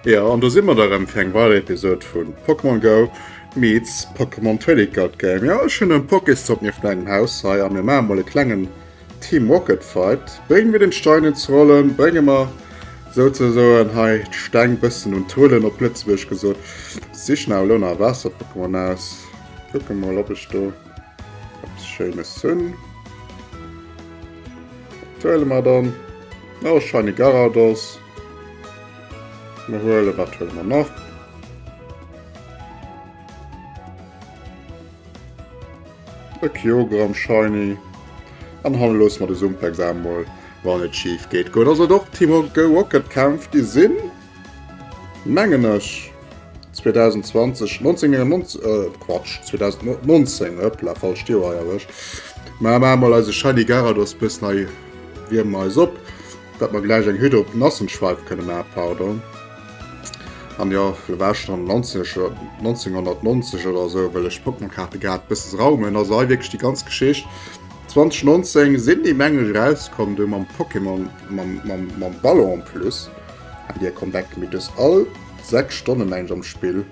Jo, an do si mer da rëm fir eng weider Episode vu Pokémon Go meets Pokémon Trading Card Game. Jo, ech hunn en Pokéstop nieft mengem Haus hei a mir maache mol e klengen Team Rocket Fight. Bréngen wir den Stein ins Rollen, brénge mer souzesoen hei d'Steng bëssen un d'Rullen, op Lëtzebuergesch gesot. Sichen awer elo nach e Waasser-Pokémon aus. Kucke mol, ob ech do eppes Schéines hunn. Wat huele mer dann? Oh, Shiny Garados. Mir huelen, wat huele mer nach? E Kyogre am Shiny. An hanne loosse mer de Sumpex emol, wann et schif geet, goen. Also och Team Go Rocket Kämpf, déi sinn, mengen ech, 2020, 1999, äh, Quatsch, 2019, hoppla, falscht Joer hei erwëscht. Mä maache mol eise Shiny Garados bëssen hei, wierme mer eis op. Dat mer gläich eng Hütt op Nassenschweif kënne maachen, pardon. An jo, lo war ech schon 1990 oder esou, wëll ech Pokémon-Kaarte gehat, bësse se raumen. Also hei wierklech déi ganz Geschicht. 2019 sinn déi mengen ech erauskomm, do mam Pokémon, mam, mam, mam Ballon en plus. An déi Comeback gemeet. Du hues all 6 Stonne mengen ech am Spill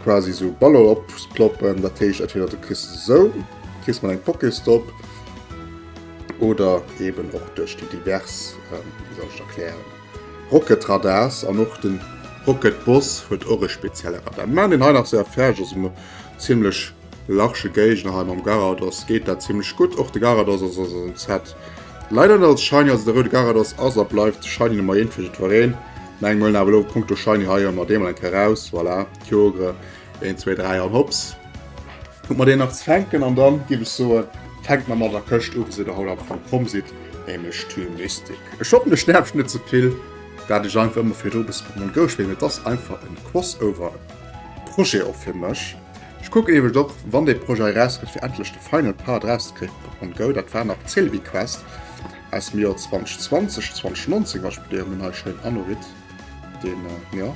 quasi esou Ballon opploppen. Dat heescht entweder du kriss se esou, kriss mat engem Pokéstop, Oder eben och duerch déi divers, wéi soll ech et erklären, Rocket Radars an och den Rocket Boss huet och e spezielle Radar. Mir maachen deen hei nach séier fäerdeg, ass e zimmlech large Géigner hei mam Garados geet dat zimmlech gutt. Och de Garados ass ass am Set leider net als Shiny, also de roude Garados ass a bleift de Shiny Nummer 1 fir jiddwereen. Mä mir huelen awer elo punkto Shiny hei huele mer dee mol eng Kéier raus, voilà, Kyogre. 1, 2, 3 an hopps. Kuck mer deen nach ze fänken an dann giff ech soen, fänkt mer mat der Këscht u wou se der haut am Fong komm sidd, nämlech Team Mystic. Ech hoffen ech nervt net ze vill, dat ech einfach ëmmer virdru bësse Pokémon Go spillen, mee et ass einfach en Crossover Projet och fir mech. Ech kucken iwwregens och wann dee Projet erauskënnt fir endlech de Final Part erauszekréien vu Pokémon Go, dat war nach d'Celebi Quest aus dem Joer 2020, 2019 wann ech mech net ieren, hunn hei schéin Anorith. deen jo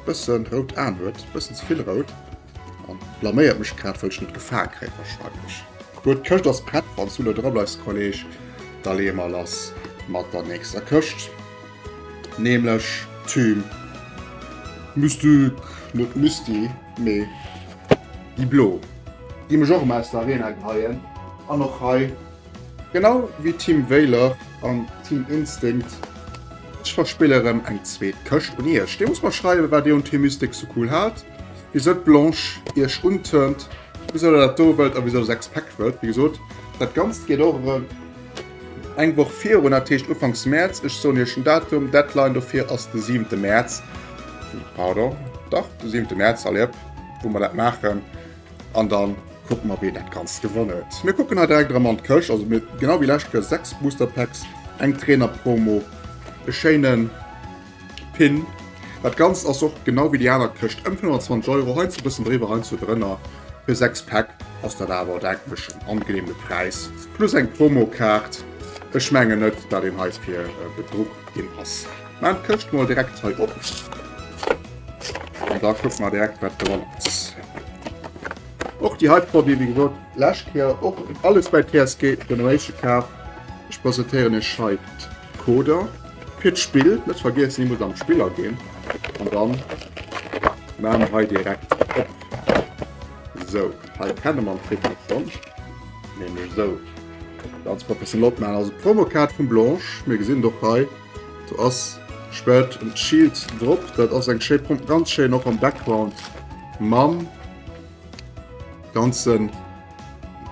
bëssen rout Aen huet, bëssen ze vill rout an blaméiert mech grad wëll ech net gefaang kréien wahrscheinlech. Gutt, d'Këscht ass prett, wann s du elo dra bleifs Kolleg, da leeë mer lass mat der nächster Këscht, nämlech Team Mystique, net Misty, mee déi blo, déi mech och ëmmer aus der Arena geheien an och hei Genau wéi Team Wéiler an Team Instinct. Ech verspille rem eng zweet Këscht un iech. Dir musst mer schreiwen wat dir un Team Mystic sou cool haalt, wisou d'Blanche iech untörnt, wisou der dat do wëllt a wisou der 6 Päck wëllt. Wéi gesot, dat ganzt geet och erëm eng Woch virun, dat heescht ufanks Mäerz. Ech soen iech den Datum, Deadline dofir ass de 7 Mäerz, pardon, dach de 7 Mäerz, allez hop, wou mer dat maachen. An dann kucke mer ween dat ganzt gewonn huet. Mir kucken hei direkt erëm an d'Këscht, also mir genau wéi lescht Kéier 6 Booster Packs, eng Trainer Promo, e schéine Pin. Dat ganzt ass och genau wéi déi aner Këscht ëm 25 Euro, heiansdo e bëssen driwwer, heiansdo drënner. Fir 6 Päck ass dat awer denken ech en angeneeme Präis plus eng Promokaart. Ech mengen net dat een hei fir bedruch ginn ass. Maan d'Këscht mol direkt hei op. An da kucke mer direkt wat dran ass. Och déi hei Produit, wéi gesot, lescht Kéier och alles bei TSG Generation kaf. Ech presentéieren iech hei d'Coder fir d'Spill. Net vergiessen, déi muss am Spill aginn. An dann maache mer hei direkt op. Sou, hei kenne mer den Trick schonn. Nämlech esou. Ganz professionell opmaachen. Also d'Promokaart vum Blanche, mir gesinn et och hei. Do ass Schwert und Shield drop. Dat ass eng schéi Prompt, ganz schéin och am Background mam ganzen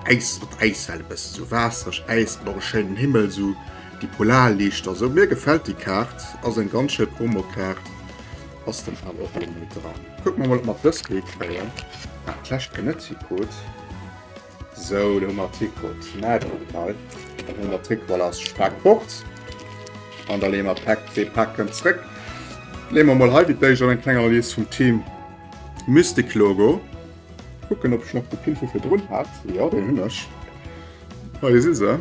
Äis, mat Äiswell e bëssen, sou waassereg Äis an och e schéinen Himmel, sou déi Polarliichter. Sou mir gefält déi Kaart, ass eng ganz schéi Promokaart, ass dann awer och elo mol dran. Kucke mer mol, ob mer dës hikréien. Ah, d'lescht Kéier net hikrutt. Sou, do hu mer Trikot. Mä hei, dann hu mer Trikot, voilà, ass Spak fort. An da leeë mer Päck, dee Pak kënnt zréck. Leeë mer mol hei fir d'éischt an eng kleng Analys vum Team Mystic Logo. Kucken, ob ech nach de Pin vu virdrun hat. Jo, deen hunn ech. Hei si se.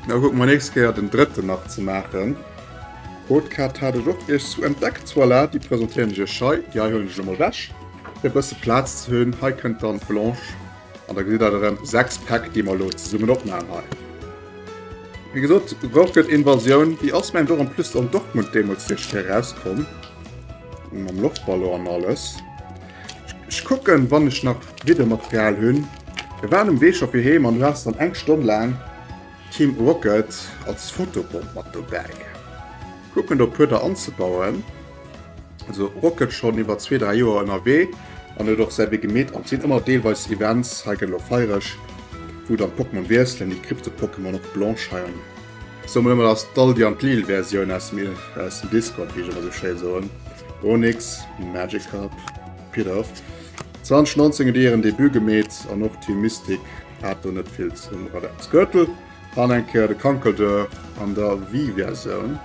Da kucke mer nächst Kéier den drëtten nach ze maachen. D'Codekaart hat ech och iech zu entdeckt. Voilà, déi presentéieren ech iech hei. Déi hei huelen ech elo mol ewech, fir e bësse Plaz ze hunn. Hei kënnt dann d'Blanche an da gesitt der erëm 6 Päck, déi mer elo zesummen opmaachen hei. Wéi gesot, Rocket Invasioun, déi ass mengen ech och en plus an Dortmund deemools déi éischt Kéier erauskomm. Mam Loftballon an alles. Ech kucken, wann ech nach Videomaterial hunn. Wir waren um Wee scho fir heem an du has dann eng Stonn laang Team Rocket als Fotobomb mat dobäi. Kucken do puer der anzebauen. Also Rocket schonn iwwer zwee, dräi Joer ënnerwee an huet och säi Wee gemeet an et sinn ëmmer deelweis Events, hei gëtt elo feiereg, wou dann d'Pokémon wiesselen, déi Krypto-Pokémon och Blanche hei an soe mer ëmmer ass d'Aldi an d'Lidl Versioun aus dem aus dem Discord, wéi ech ëmmer sou schéi soen. Onix, Magikarp, Pidove. 2019 huet déi hiren Debut gemeet an och Team Mystic hat do net vill zum Radar. Squirtle an eng Kéier de Conkeldurr an der V-Versioun.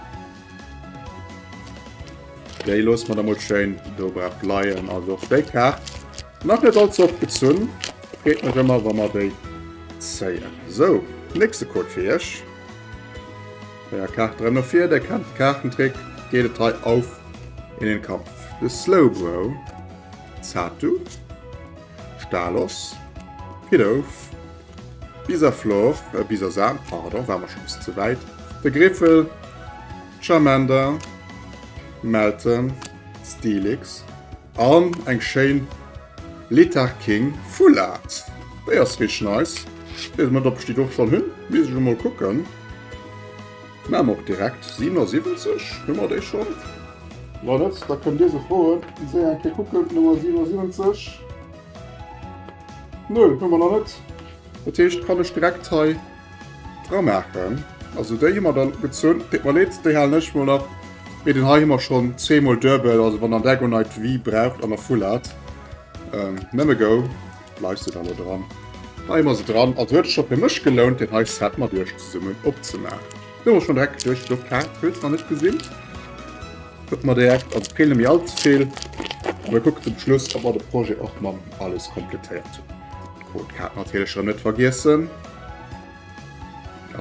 Déi loosse mer da mol schéin do brav leien. Also och déi Kaart nach net allze oft gezunn. Freet mech ëmmer, wa mer déi zéien. Sou, nächste Code fir iech. Bei der Kaart erëm no vir, der kennt de Kaartentrick. Geet et hei auf in den Kampf. De Slowbro, Zatu, Stalos, Pidove, Bisaflor, äh Bisasam, pardon, war mer schon e bëssen ze wäit, de Griffel, Charmander, Melton, Steelix an eng schéin Litarking Full Art. Déi ass richteg nice. Weess net ob ech déi do schon hunn, misst ech emol kucken. Maache mer och direkt 77, hu mer déi schon? Wann net, da kënnt dir se froen. Séier eng Kéier kucken, Nummer 77. Nö, hu mer nach net. Dat heescht, kann ech direkt hei dra maachen. Also déi hu mer dann gezunn. Deet mer leed, déi halen ech mol nach. Mee den hei hu mer schonn zweemol duebel. Also wann der Dragonite V braucht an der Full Art, ähm, nëmme go, bleift se da lo dran. Hei hu mer se dran. Also huet et scho fir mech gelount, deen hei Set mat iech zesummen opzemaachen. Do hu mer schonn direkt duerch do Kaart huet nach net gesinn. Kucke mer direkt, also et feelt net méi all ze vill. A mir kucken zum Schluss, ob mer de Projet och mam alles kompletéiert hunn. D'Codekaart natierlech erëm net vergiessen.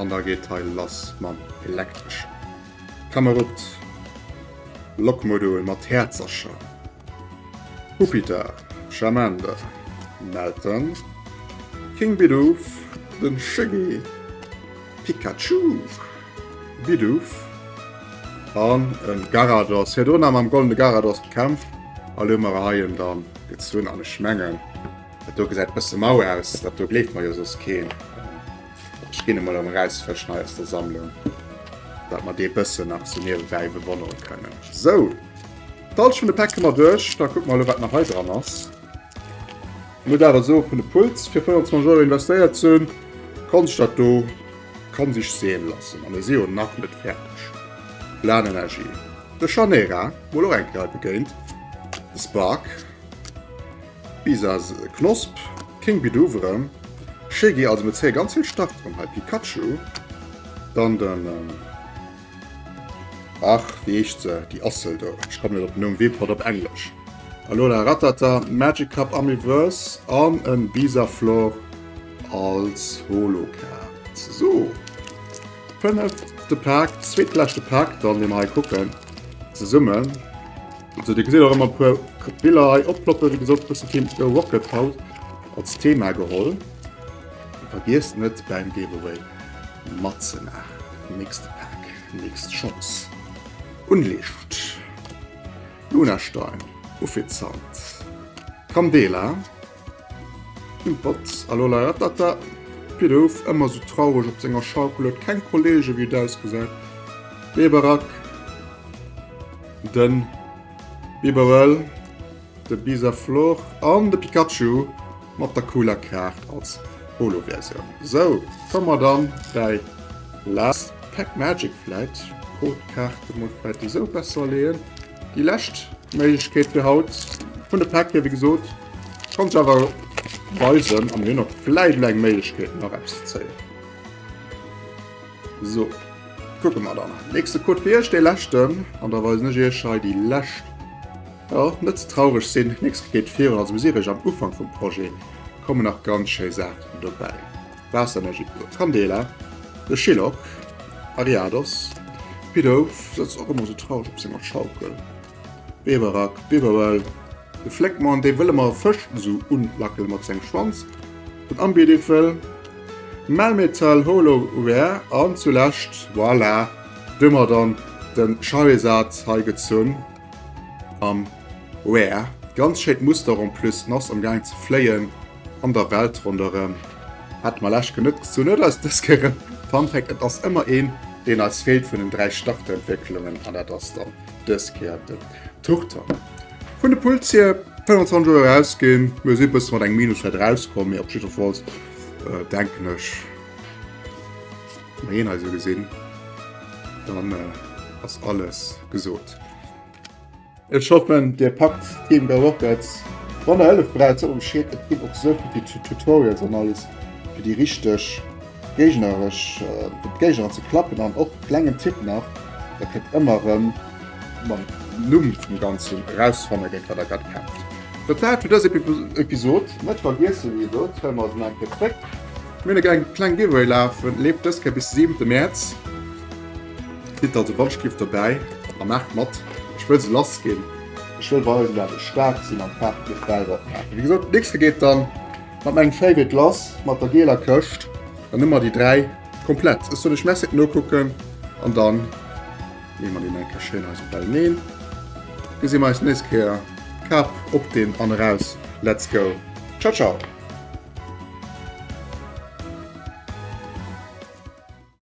An da geet hei lass mam elektreschen Kamerupt Lokmodul mat Häerzercher. Jupiter, Charmander, Melton, King Bidoof, den Shaggy, Pikachu, Bidoof an en Garados. Virdrun ha mam goldene Garados gekämpft a lo hu mer hei en dann gezunn an ech mengen dat do gesäit bësse mau aus, dat do gleeft mer jo soss keen. Ech ginn emol erëm erausfëschen hei aus der Sammlung, dat mer dee bëssen nach sou niewebäi bewonnere kënnen. Sou, d'Halschent vun de Päck hu mer duerch, da kucke mer elo wat nach hei dran ass. Muss awer soen, vun de Puls fir 25 Euro investéiert ze hunn, konnt sech dat do kann sich sehen lassen. A mir si jo nach net fäerdeg. Lanenergie, de Chanera, mol och eng Kéier hei begéint, de Spark, Bisas Knosp, King Bidoof erëm, Shaggy, also mir zéie ganz vill Starteren hei, Pikachu, dann den. Ach, wéi heescht se, déi Assel do? Ech kommen net op den Numm. Wimpert op Englesch. Alola Rattata, Magikarp Amiverse an en Bisaflor als Holokaart. So, fënnefte Pak, zweetleschte Pak dann, dee mer hei kucken zesummen. Also Dir gesitt och ëmmer e puer Biller hei opploppen. Wéi gesot, e bëssen Team Rocket haut als Thema geholl. Vergiesst net beim Giveaway matzemaachen. Nächste Pak, nächst Chance. Unlicht, Lunastein, Uffizant, Candela, Impott, Alola Rattata, Pidoof, ëmmer sou traureg op senger Schaukel, huet keng Kollege wéi et ausgesäit, Beberak, den Biberel, de Bisaflor an de Pikachu mat der cooler Kaart als Holo-Versioun. Sou, komme mer dann bäi Last Pack Magic vläit. Codekaarte mol vläit esou besser leeën. Déi lescht Méiglechkeet fir haut vun de Päck hier, wéi gesot, kann sech awer weisen a mir hunn och vläit elo eng Méiglechkeet nach eppes ze zéien. So, kucke mer dann. Nächste Code fir iech, dee leschten. An da weisen ech iech hei déi lescht. Jo, net ze traureg sinn, nächst geet virun. Also mir si eréischt am Ufank vum Projet, kommen nach ganz schéi Saachen dobäi. Waasserenergie, Candela, de Shillock, Ariados, Pidoof sëtzt och ëmmer sou traureg op senger Schaukel, Beberak, Biberwell, de Fleckmann, dee wëll ëmmer Fësch sou unlackele mat sengem Schwanz, den Ambidiffel, Melmetal, Holo Rare an zulescht, voilà, du mer dann de Charizard hei gezunn. Am Rare. Ganz schéint Muster en plus en ass am gaang ze fléien an der Welt ronderëm. Hat mer lescht Kéier net gezunn, huet eis dës Kéier erëm. Fun Fact, et ass ëmmer een deen eis feelt vun den 3 Startentwécklungen an dat ass dann dës Kéier den Turtok. Vun de Pulls hier 25 Euro ausginn, mir si bësse mat engem Minus vläit rauskomm, mee op jiddwerfalls denken ech, wa mer een hei esou gesinn, dann ass alles gesot. Ech hoffen dir packt Team Go Rockets. Wann der Hëllef braucht, sot mer Bescheed. Et ginn och sou vill Tutorials an alles fir déi richteg géigneresch fir d'Géigner ze klappen an och klengen Tipp nach, der kënnt ëmmer erëm mam Numm vum Ganzen erausfanne géint wat der grad kämpft. Dat war et fir dës Episod. Net vergiessen, wéi gesot, huele mer eis nach eng Kéier zréck. Mir hunn e kleng kleng Giveaway lafen, leeft dës Kéier bis de 7 Mäerz. Sidd also wanschgriff dobäi a maacht mat. Ech wëll se lass ginn. Ech wëll weisen, dat ech staark sinn an d'Kaart net selwer opmaachen. Wéi gesot, d'nächste geet dann mat mengem Favorite lass, mat der gieler Këscht. Dann hu mer déi 3 komplett. Ech soen iech Merci fir d'Nokucken an dann leeë mer déi nach eng Kéier schéin hei sou beieneen. Gesi mer eis nächst Kéier. Kap op den an eraus. Let's go. Ciao ciao.